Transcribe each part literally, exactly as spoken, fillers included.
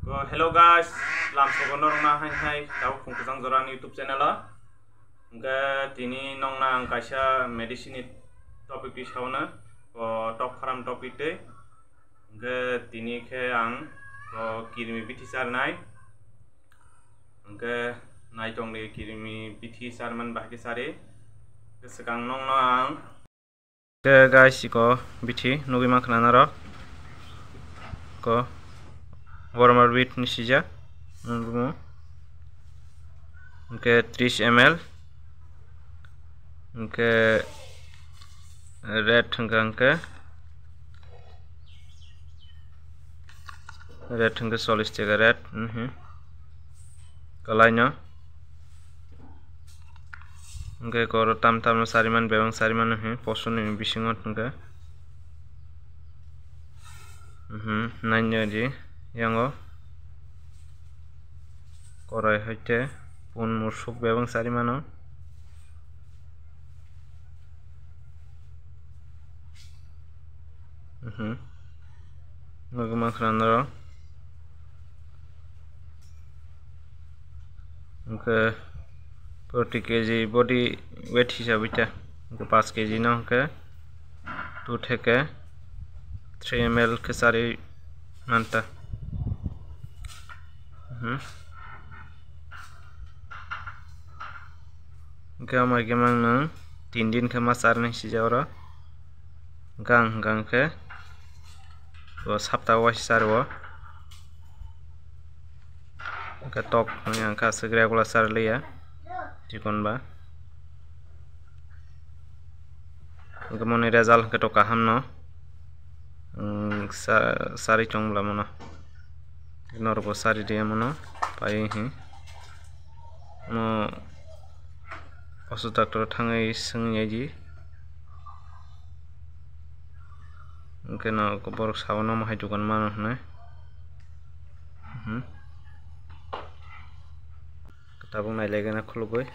So, hello guys, lamsogo norokno hai hai tabuk phung kwchang jora ni YouTube channel o. Hwnkhe tini nokna ang kaisa medicine ni topic twi saono, o tok pharam topic twi. Hwnkhe tini khe ang o kirimi bithi charnai. Hwnkhe naitongni kirimi bithi charmani bahai khe chari. Swkang nokno ang Khe guys, iko bithi nugwi mankha na norok. Ko warmer wheat ni sijak. Ang bumo. Hwnkhe tris M L. Hwnkhe red hwnkha hwnkhe. Red hwnkhe chollish taka red. Mhm. Kwlaino. Hwnkhe koro tam tamno sariman, bebang sariman hwnkhe posoni bisingo hwnkhe. Mhm, nainani yango korai haikhe pun musuk bebang sarimano. Mhm. Nugwi mankha na norok. Hwnkhe forty K G body weight hisabai ta. Hwnkhe paanch K G no hwnkhe two theke three M L khe chari manta. Mhm. Hwnkhe amai khe mang nang tin din khe ma charnai sijak oro. Hwnkhe ang hwnkha hwnkhe bo sapta o waisa charo. Hwnkhe tok hwnwi ang khe aswk regular charliya chikon ba. Hwnkhe moni result hwnkhe tok kaham no. Wng sa-, sari chong bwla mano. Norok bo sari de mano. Pai hi. Mo oso doctor thangwi swngya di. Hwnkhe no borok sabo no omo hai dokan mano hwnwi. Mhm. Tabuk nailaigana khulugwi.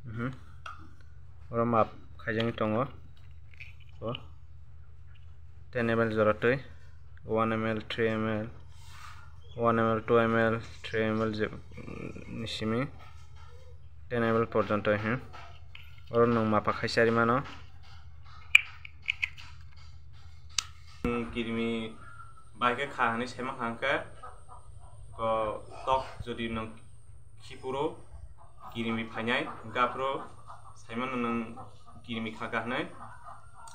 Mhm. Oro map khaijagwi tongo. O ten M L jora twi, one M L, three M L, one M L, two M L, three M L je, ni simi ten M L porjonto, hmm. Oro nwng mapa khai chari mano. Kirimi bai khe kha hwnwi saima kha hwnkhe, ko tok jodi nwng khipuro kirimi phainai, hwnkhe aphuru saimano nwng kirimi kha kha hwnwi.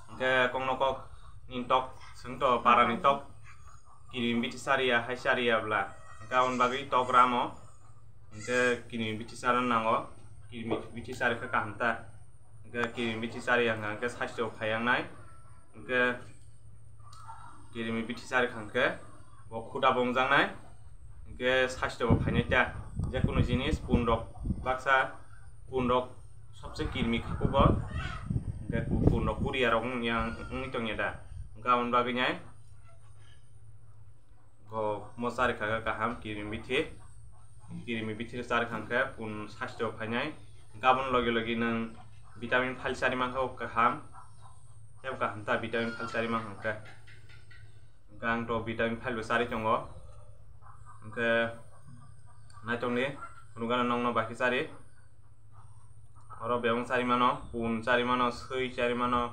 Hwnkhe kokno kok ni tok swngto, parani tok kirimi bithi chariya hai chariya bwla, hwnkhe aboni bagwi tok ramo. Hwnkhe kirimi bithi chara nango, kirimi bithi chari khe kaham ta. Hwnkhe kirimi bithi chari wngkha hwnkhe sasteo phai wngnai. Hwnkhe kirimi bithi chari kha hwnkhe bo khuda bo wngjaknai. Hwnkhe sasteo bo phainai ta. Jekunu jinis pun rok baksa, pun rok sobse kirimi kha kubo. Hwnkhe pun rok puriya rok wngya, wngwi tongya da. Hwnkhe aboni bagwi nai. Go mo chari kha khe kaham kirimi bithi. Kirimi bithi chari kha hwnkhe pun sasteo phainai. Gabon logi logi nwng vitamin phal chari mankha o kaham. Tei kaham ta vitamin phal chari mankha hwnkhe. Hwnkhe ang to vitamin phal bo chari tongo. Hwnkhe naitokni phunukgano nokno bai khe chari. Oro bebang chari mano, pun chari mano, swi chari mano,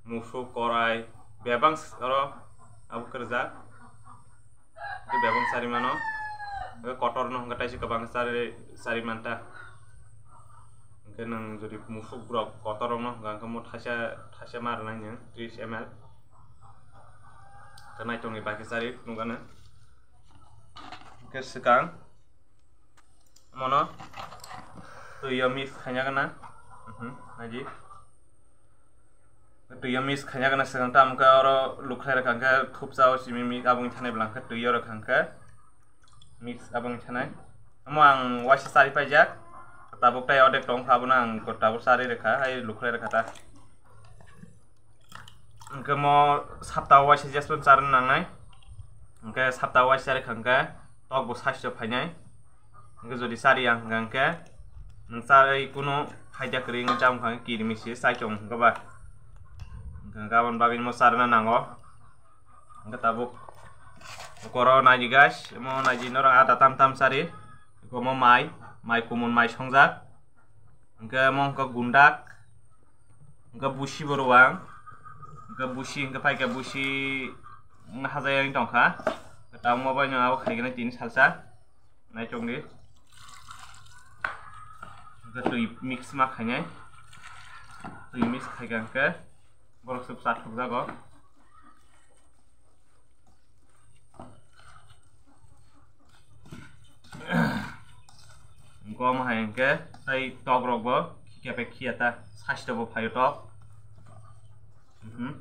musuk, korai, bebang s-, oro abo kwrwjak. Hwnkhe bebang chari mano, hwnkhe kotor no hwnkhe taisa kwbang chari, chari manta. Hwnkhe nwng jodi musuk rok kotor rok no hwnkha hwnkhe mo thaisa, thaisa ma rwnai nwng tris M L. Hwnkhe naitokni bai khe chari phunukgano. Hwnkhe swkang. Mono twi o mix khaina gana. Mhm, naidi. Twi o mix khaina gana swkang tamo khe oro lukhlai rwkha hwnkhe thupsa o simi mix abo wngwi thanai bwla hwnkhe twi o rwkha hwnkhe mix abo wngwi thanai. Omo ang waisa chari paijak. Tabuk tai odek tong kha, abono ang tabuk chari rwkha, hai lukhlai rwkha ta. Hwnkhe mo sapta o waisa jespan charwna nangnai. Hwnkhe sapta o waisa chari kha hwnkhe tok bo sasteo phainai. Hwnkhe jodi chari ang hwnkha hwnkhe nwng charwi kunu phaida kwrwi wngwi chamung kha hwnkhe kirimi se chaichung hwnkhe ba. Hwnkhe aboni bagwi mo charwna nango. Hwnkhe tabuk koro naidi guys, omo naidi norok ada tam tam chari. Omo mai, mai kumun mai songjak. Hwnkhe omo hwnkha gundak, hwnkhe busi bo rwang, hwnkhe busi hwnkhe phaikha busi wngna hajai wng tongkha. Tabukma bai no abo khaikhe tini salsa. Naichongdi. Hwnkhe twi mix ma khainai. Twi mix khaikha hwnkhe borok se bwsa thokjago. Hwnkhe omo hai hwnkhe tei tok rok bo khikhe pai khiya ta, saisto bo phaio tok. Mhm.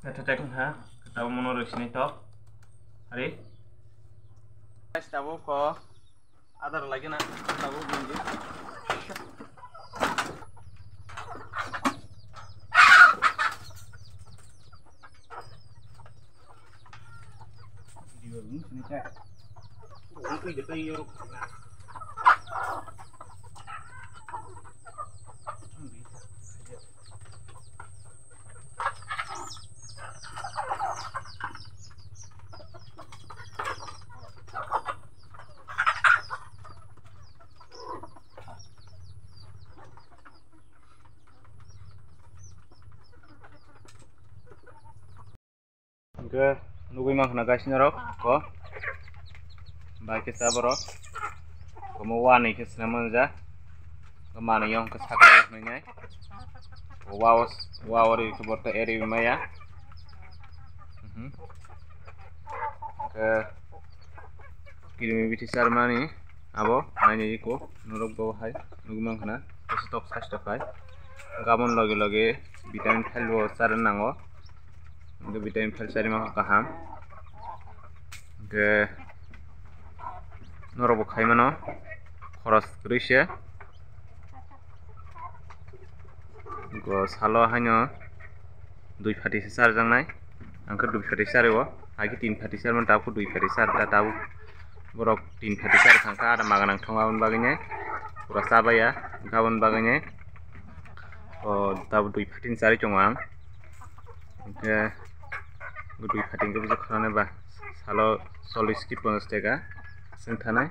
Petha tek wngkha, tabuk mono rw sinai tok. Hari. Guys, tabuk ko adar lagi na, tabuk bindi. Hwnkhe nugwi mankha na guys norok ko. Bai khe cha borok. Omo wanwi khe swnam manjak. Manwi o hwnkhe sakha hwnwi nai. Wa o, wa o ri khe bo ta eri maya. Mhm. Hwnkhe kirimi bithi charmani abo nainai eko norok bo hai nugwi mankha na. Tok saisto khai. Gabon loge loge vitamin phalbo charwna nango. Hwnkhe vitamin phal charwi mankha kaham. Hwnkhe norok bo khaimano khoros kwrwi se. Go salo haino dui phati se charjaknai. Ang khe dui phati charwi o. Hai khe tin phati charmano, tabuk dui phati char da tabuk. Borok tin phati char thangkha, ada maga nang thangma aboni bagwi nai. Pura chabaya, gabon bagwi nai. O tabuk dui phati ni charwi tongo ang. Hwnkhe bo dui phati hwnkhe bwswk khanani ba salo chollish ki ponchash taka chwng thanai.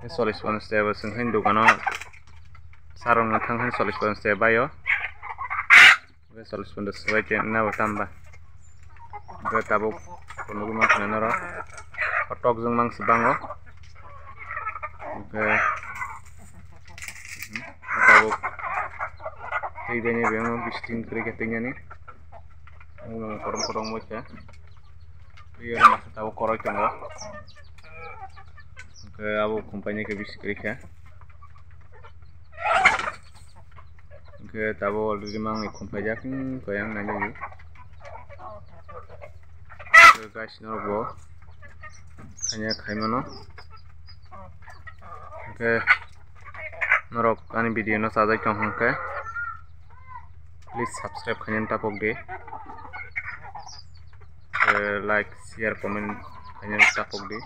Chollish ponchash taka bo chwng haino dukano charwngna thang haino chollish ponchash taka bai o. Hwnkhe chollish ponchash taka bai tei nabo tamba. Hwnkhe tabuk nugwi mankha na norok. O tok jwng mangsi bango. Hwnkhe tabuk tei bini biyang bising kwrwi khe tei nani. Omo korom korom wngkha. Tei oro masa tabuk koroi tongo. Hwnkhe abo khum painai khe bisi kwrwi kha. Hwnkhe tabuk already mangni khum paijak, hmm, koyang nainani. Hwnkhe guys norok bo khaina khaimano. Hwnkhe norok ani video no chajak tong hwnkhe please subscribe khaina tapok di. Eh, like, share, comment khaina tapok di.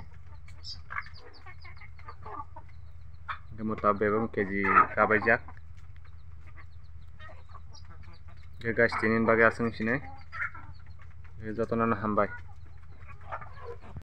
Hwnkhe mo ta bebak K G kabaijak. Hwnkhe guys, tini bagwi aswk sinai. Hwnkhe jotono no hambai.